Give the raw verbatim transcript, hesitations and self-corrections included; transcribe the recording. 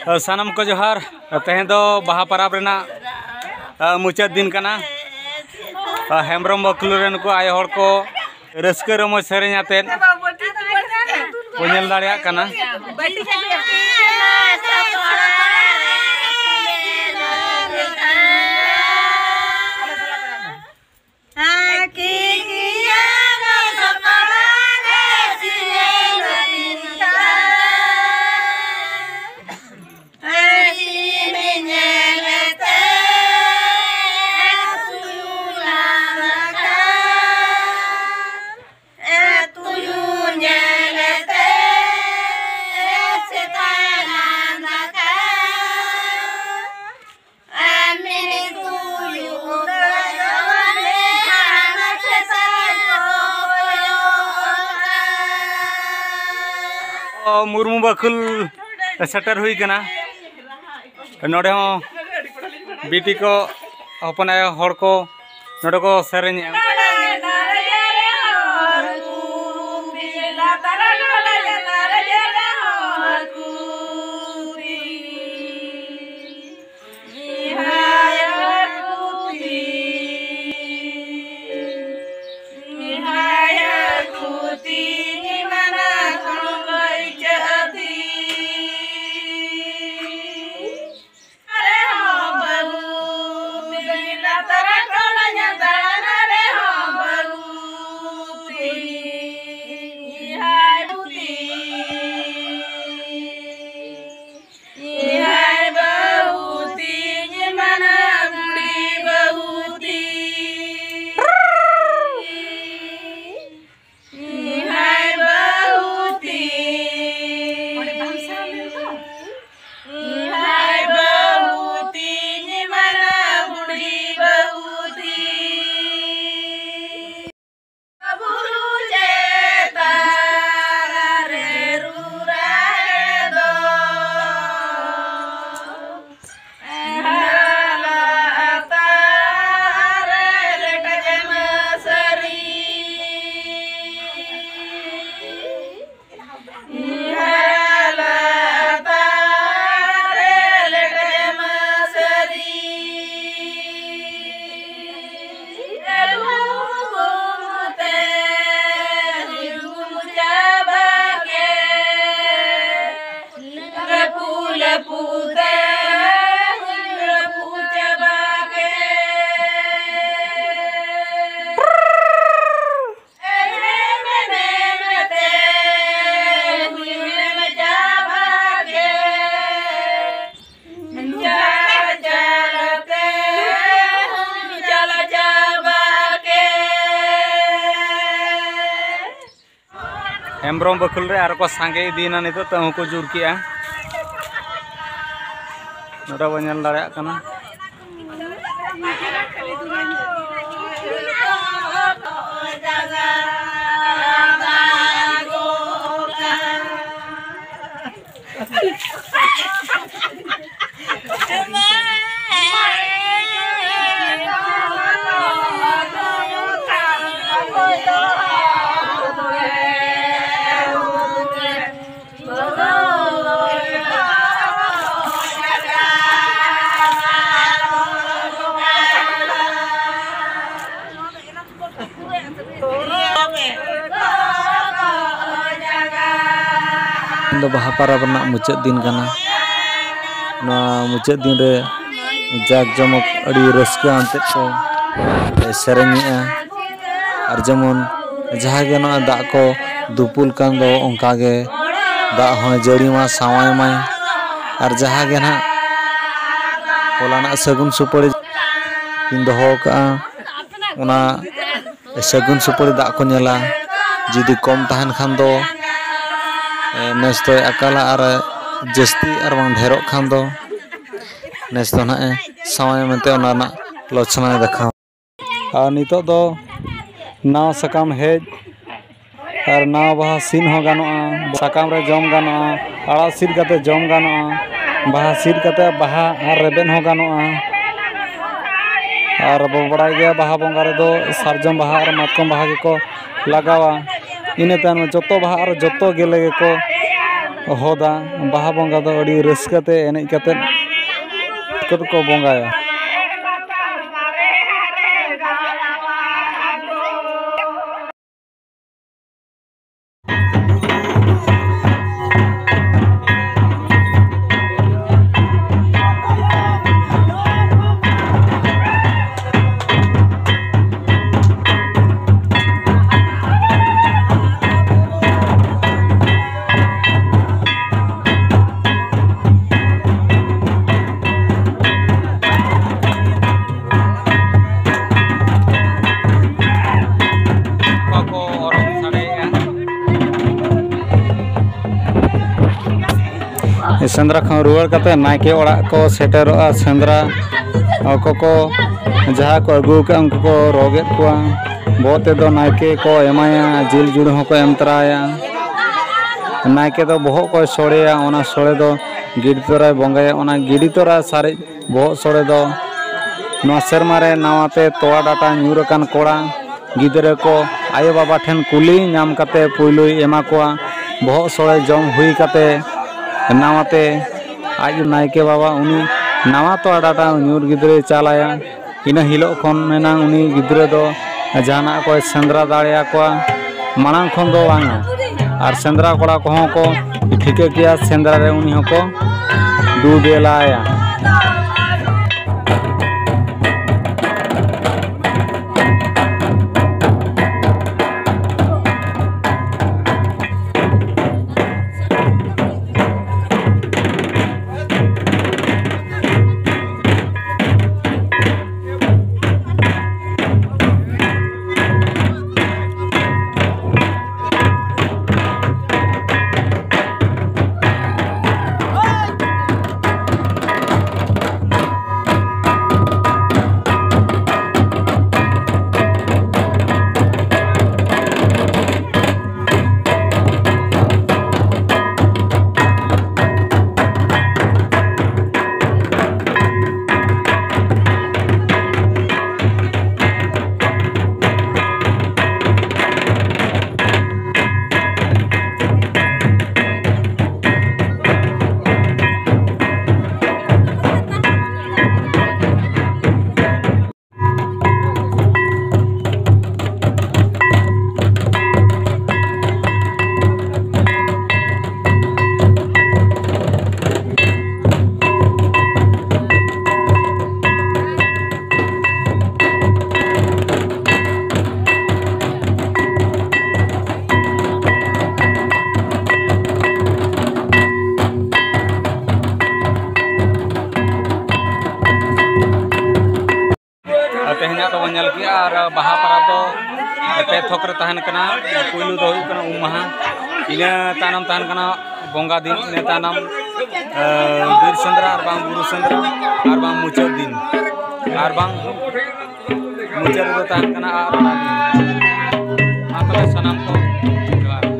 ᱥᱟᱱᱟᱢ ᱠᱚ ᱡᱚᱦᱟᱨ᱾ ᱛᱮᱦᱮᱧ ᱫᱚ ᱵᱟᱦᱟ ᱯᱚᱨᱚᱵᱽ ᱨᱮᱱᱟᱜ, ᱟ, ᱢᱩᱪᱟᱹᱫ ᱫᱤᱱ ᱠᱟᱱᱟ᱾ ᱟ, ᱦᱮᱢᱵᱨᱚᱢ ᱵᱟᱹᱠᱷᱩᱞ ᱨᱮᱱ ᱠᱚ ᱟᱭᱳ ᱦᱚᱲ ᱠᱚ ᱨᱟᱹᱥᱠᱟᱹ ᱨᱚᱢᱚᱡᱽ ᱥᱮᱨᱮᱧ ᱟᱛᱮᱫ ᱠᱚ ᱧᱮᱞ ᱫᱟᱲᱮᱭᱟᱜ ᱠᱟᱱᱟ᱾ ᱢᱩᱨᱢᱩ ᱵᱟᱠᱷᱩᱞ ᱥᱮᱴᱮᱨ ᱦᱩᱭ ᱠᱟᱱᱟ᱾ ᱱᱚᱰᱮ ᱦᱚᱸ ᱵᱤᱴᱤ ᱠᱚ, ᱦᱚᱯᱚᱱ ᱟᱭᱳ ᱦᱚᱲ ᱠᱚ ᱱᱚᱰᱮ ᱠᱚ ᱥᱮᱨᱮᱧᱮᱜᱼᱟ᱾ ᱦᱮᱢᱵᱨᱚᱢ ᱵᱟᱹᱠᱷᱩᱞ ᱨᱮ ᱟᱨᱚ ᱠᱚ ᱥᱟᱸᱜᱮ ᱤᱫᱤᱭᱮᱱᱟ᱾ ᱱᱤᱛᱚᱜ ᱛᱮᱦᱚᱸ ᱠᱚ ᱡᱳᱨ ᱠᱮᱜᱼᱟ᱾ ᱱᱚᱰᱮ ᱵᱚᱱ ᱧᱮᱞ ᱫᱟᱲᱮᱭᱟᱜ ᱠᱟᱱᱟ᱾ ᱫᱚ ᱵᱟᱦᱟ ᱯᱚᱨᱚᱵᱽ ᱨᱮᱱᱟᱜ ᱢᱩᱪᱟᱹᱫ ᱫᱤᱱ ᱠᱟᱱᱟ᱾ ᱱᱚᱣᱟ ᱢᱩᱪᱟᱹᱫ ᱫᱤᱱ ᱨᱮ ᱡᱟᱠ ᱡᱚᱢᱚᱠ ᱟᱹᱰᱤ ᱨᱟᱹᱥᱠᱟᱹ ᱟᱱᱛᱮᱫ ᱠᱚ ᱥᱮᱨᱮᱧᱮᱜᱼᱟ᱾ ᱟᱨ ᱡᱮᱢᱚᱱ ᱡᱟᱦᱟᱸ ᱜᱮ ᱱᱚᱜᱼᱚᱭ ᱫᱟᱜ ᱠᱚ ᱫᱩᱯᱩᱞ ᱠᱟᱱ ᱫᱚ, ᱚᱱᱠᱟ ᱜᱮ ᱫᱟᱜ ᱦᱚᱸᱭ ᱡᱟᱹᱲᱤ ᱢᱟ, ᱥᱟᱶᱟᱭ ᱢᱟᱭ᱾ ᱟᱨ ᱡᱟᱦᱟᱸ ᱜᱮ ᱱᱟᱦᱟᱜ ᱦᱚᱞᱟᱱᱟᱜ ᱥᱟᱹᱜᱩᱱ ᱥᱩᱯᱟᱹᱲᱤ ᱠᱤᱱ ᱫᱚᱦᱚ ᱠᱟᱜᱼᱟ, ᱚᱱᱟ ᱥᱟᱹᱜᱩᱱ ᱥᱩᱯᱟᱹᱲᱤ ᱫᱟᱜ ᱠᱚ ᱧᱮᱞᱟ᱾ ᱡᱩᱫᱤ ᱠᱚᱢ ᱛᱟᱦᱮᱱ ᱠᱷᱟᱱ ᱫᱚ, ᱮ, ᱱᱮᱥ ᱫᱚᱭ ᱟᱠᱟᱞᱟ, ᱟᱨ ᱡᱟᱹᱥᱛᱤ ᱟᱨ ᱵᱟᱝ ᱰᱷᱮᱨᱚᱜ ᱠᱷᱟᱱ ᱫᱚ, ᱱᱮᱥ ᱫᱚ ᱱᱟᱦᱟᱜ ᱮ ᱥᱟᱶᱟᱭᱟ ᱢᱮᱱᱛᱮ ᱚᱱᱟ ᱨᱮᱱᱟᱜ ᱞᱚᱪᱷᱚᱱᱟᱭ ᱫᱮᱠᱷᱟᱣᱟ᱾ ᱟᱨ ᱱᱤᱛᱚᱜ ᱫᱚ ᱱᱟᱣᱟ ᱥᱟᱠᱟᱢ ᱦᱮᱡ ᱟᱨ ᱱᱟᱣᱟ ᱵᱟᱦᱟ ᱥᱤᱫ ᱦᱚᱸ ᱜᱟᱱᱚᱜᱼᱟ, ᱥᱟᱠᱟᱢ ᱨᱮ ᱡᱚᱢ ᱜᱟᱱᱚᱜᱼᱟ, ᱟᱲᱟᱜ ᱥᱤᱫ ᱠᱟᱛᱮ ᱡᱚᱢ ᱜᱟᱱᱚᱜᱼᱟ, ᱵᱟᱦᱟ ᱥᱤᱫ ᱠᱟᱛᱮ ᱵᱟᱦᱟ ᱟᱨ ᱨᱮᱵᱮᱫ ᱦᱚᱸ ᱜᱟᱱᱚᱜᱼᱟ᱾ ᱟᱨ ᱵᱚ ᱵᱟᱲᱟᱭ ᱜᱮᱭᱟ, ᱵᱟᱦᱟ ᱵᱚᱸᱜᱟ ᱨᱮᱫᱚ ᱥᱟᱨᱡᱚᱢ ᱵᱟᱦᱟ ᱟᱨ ᱢᱟᱛᱠᱚᱢ ᱵᱟᱦᱟ ᱜᱮᱠᱚ ᱞᱟᱜᱟᱣᱟ᱾ ᱤᱱᱟᱹ ᱛᱟᱭᱚᱢ ᱡᱚᱛᱚ ᱵᱟᱦᱟ ᱟᱨ ᱡᱚᱛᱚ ᱜᱮᱞᱮ ᱜᱮᱠᱚ ᱦᱚᱫᱟ᱾ ᱵᱟᱦᱟ ᱵᱚᱸᱜᱟ ᱫᱚ ᱟᱹᱰᱤ ᱨᱟᱹᱥᱠᱟᱹ ᱛᱮ ᱮᱱᱮᱡ ᱠᱟᱛᱮ ᱠᱚ ᱵᱚᱸᱜᱟᱭᱟ᱾ ᱥᱮᱸᱫᱽᱨᱟ ᱠᱷᱚᱱ ᱨᱩᱣᱟᱹᱲ ᱠᱟᱛᱮ ᱱᱟᱭᱠᱮ ᱚᱲᱟᱜ ᱠᱚ ᱥᱮᱴᱮᱨᱚᱜᱼᱟ᱾ ᱥᱮᱸᱫᱽᱨᱟ ᱠᱚᱠᱚ, ᱡᱟᱦᱟᱸ ᱠᱚ ᱟᱹᱜᱩ ᱟᱠᱟᱫᱼᱟ, ᱩᱱᱠᱩ ᱠᱚ ᱨᱚᱜᱮᱫ ᱠᱚᱣᱟ᱾ ᱵᱚᱦᱚᱜ ᱛᱮᱫᱚ ᱱᱟᱭᱠᱮ ᱠᱚ ᱮᱢᱟᱭᱟ, ᱡᱤᱞ ᱡᱩᱲᱩ ᱦᱚᱸᱠᱚ ᱮᱢ ᱛᱚᱨᱟᱭᱟ᱾ ᱱᱟᱭᱠᱮ ᱫᱚ ᱵᱚᱦᱚᱜ ᱠᱚᱭ ᱥᱚᱲᱮᱭᱟ, ᱚᱱᱟ ᱥᱚᱲᱮ ᱫᱚ ᱜᱤᱰᱤ ᱛᱚᱨᱟᱭ ᱵᱚᱸᱜᱟᱭᱟ᱾ ᱚᱱᱟ ᱜᱤᱰᱤ ᱛᱚᱨᱟ ᱥᱟᱨᱮᱡ ᱵᱚᱦᱚᱜ ᱥᱚᱲᱮ ᱫᱚ ᱱᱚᱣᱟ ᱥᱮᱨᱢᱟ ᱨᱮ ᱱᱟᱣᱟ ᱛᱮ ᱛᱚᱣᱟ ᱰᱟᱴᱟ ᱧᱩᱨ ᱟᱠᱟᱱ ᱠᱚᱲᱟ ᱜᱤᱫᱽᱨᱟᱹ ᱠᱚ ᱟᱭᱳ ᱵᱟᱵᱟ ᱴᱷᱮᱱ ᱠᱩᱞᱤ ᱧᱟᱢ ᱠᱟᱛᱮ ᱯᱩᱭᱞᱩᱭ ᱮᱢᱟ ᱠᱚᱣᱟ᱾ ᱵᱚᱦᱚᱜ ᱥᱚᱲᱮ ᱡᱚᱢ ᱦᱩᱭ ᱠᱟᱛᱮ ᱱᱟᱣᱟ ᱛᱮ ᱟᱡ ᱱᱟᱭᱠᱮ ᱵᱟᱵᱟ ᱩᱱᱤ ᱱᱟᱣᱟ ᱛᱚᱣᱟ ᱰᱟᱴᱟ ᱧᱩᱨ ᱜᱤᱫᱽᱨᱟᱹᱭ ᱪᱟᱞᱟᱭᱟ᱾ ᱤᱱᱟᱹ ᱦᱤᱞᱳᱜ ᱠᱷᱚᱱ ᱮᱱᱟᱝ ᱩᱱᱤ ᱜᱤᱫᱽᱨᱟᱹ ᱫᱚ ᱡᱟᱦᱟᱱᱟᱜ ᱠᱚᱭ ᱥᱮᱸᱫᱽᱨᱟ ᱫᱟᱲᱮᱭᱟᱠᱚᱣᱟ᱾ ᱢᱟᱲᱟᱝ ᱠᱷᱚᱱ ᱫᱚ ᱵᱟᱝᱟ᱾ ᱟᱨ ᱥᱮᱸᱫᱽᱨᱟ ᱠᱚᱲᱟ ᱠᱚᱦᱚᱸ ᱠᱚ ᱴᱷᱤᱠᱟᱹ ᱠᱮᱭᱟ, ᱥᱮᱸᱫᱽᱨᱟ ᱨᱮ ᱩᱱᱤ ᱦᱚᱸᱠᱚ ᱫᱩ ᱫᱮᱞᱟᱭᱟ᱾ ᱛᱮᱦᱮᱧᱟᱜ ᱫᱚᱵᱚᱱ ᱧᱮᱞ ᱠᱮᱜᱼᱟ᱾ ᱟᱨ ᱵᱟᱦᱟ ᱯᱚᱨᱚᱵᱽ ᱫᱚ ᱯᱮ ᱛᱷᱚᱠ ᱨᱮ ᱛᱟᱦᱮᱱ ᱠᱟᱱᱟ᱾ ᱯᱩᱭᱞᱩ ᱫᱚ ᱦᱩᱭᱩᱜ ᱠᱟᱱᱟ ᱩᱢ ᱢᱟᱦᱟ, ᱤᱱᱟᱹ ᱛᱟᱭᱱᱚᱢ ᱛᱟᱦᱮᱱ ᱠᱟᱱᱟ ᱵᱚᱸᱜᱟ ᱫᱤᱱ, ᱤᱱᱟᱹ ᱛᱟᱭᱱᱚᱢ ᱵᱤᱨ ᱥᱮᱸᱫᱽᱨᱟ ᱟᱨ ᱵᱟᱝ ᱵᱩᱨᱩ ᱥᱮᱸᱫᱽᱨᱟ ᱟᱨ ᱵᱟᱝ ᱢᱩᱪᱟᱹᱫ ᱫᱤᱱ ᱟᱨ ᱵᱟᱝ ᱢᱩᱪᱟᱹᱫ ᱨᱮᱫᱚ ᱛᱟᱦᱮᱱ ᱠᱟᱱᱟ ᱟᱜ ᱨᱟᱲᱟ ᱫᱤᱱ᱾ ᱢᱟ ᱛᱚᱵᱮ ᱥᱟᱱᱟᱢ ᱠᱚ ᱡᱚᱦᱟᱨ᱾